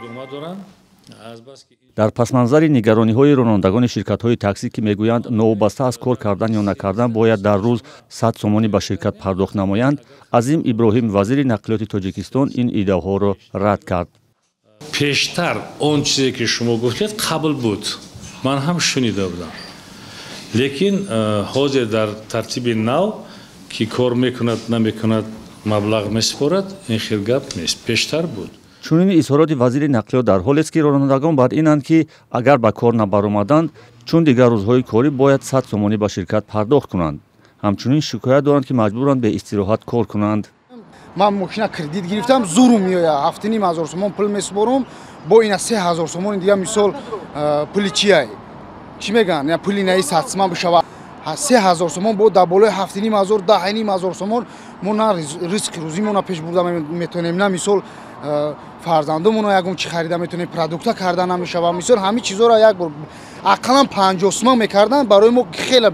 Идома доранд. Дар пасманзари нигарониҳои ронандагони ширкатҳои таксӣ, ки мегӯянд, новобаста аз кор кардан ё накардан бояд дар рӯз 100 сомонӣ ба ширкат пардохт намоянд, Азим Иброҳим, вазири нақлиёти Тоҷикистон, ин иддаоҳоро рад кард. Пештар он чизе, ки шумо гуфтед, қабл буд, ман ҳам шунида будам, лекин ҳозир дар тартиби нав, ки кор мекунад, намекунад, маблағ месупорад, ин хел гап нест, пештар буд. Чунин изҳороти вазири нақлиёт дар ҳолест, ки ронандагон бар инанд, ки агар ба кор набаромаданд, чун дигар рӯзҳои корӣ бояд 100 сомонӣ ба ширкат пардохт кунанд. Ҳамчунин шикоят доранд, ки маҷбуранд беистироҳат кор кунанд. Ман мошина кредит гирифтам, зурум меояд, 7500 сомон пул месупорум, бо ина 3000 сомони дига. Мисол, пули чиай, чӣ мегӯянд, пули наи 100 сомон бишава, 3000 сомон бо дар болои 7500, 10500 сомон. Мо на ризқи рӯзимона пеш бурда метавонем, на, мисол, фарзандомоно ягон чӣ харида метавонем, продукта карда намешава. Мисол, ҳамин чизоро як бор ақаллан 50 сомон мекарданд, барои мо хеле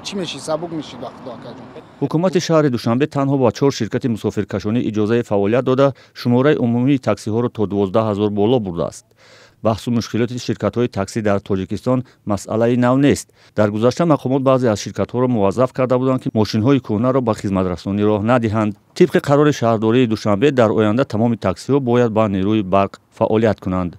чӣ мешид, сабук мешид вақту, акаҷон. Ҳукумати шаҳри Душанбе танҳо ба чор ширкати мусофиркашонӣ иҷозаи фаъолият дода, шумораи умумии таксиҳоро то 12 000 боло бурдааст. Баҳсу мушкилоти ширкатҳои таксӣ дар Тоҷикистон масъалаи нав нест. Дар гузашта мақомот баъзе аз ширкатҳоро муваззаф карда буданд, ки мошинҳои кӯҳнаро ба хизматрасонӣ роҳ надиҳанд. Тибқи қарори шаҳрдории Душанбе, дар оянда тамоми таксиҳо бояд ба нерӯи барқ фаъолият кунанд.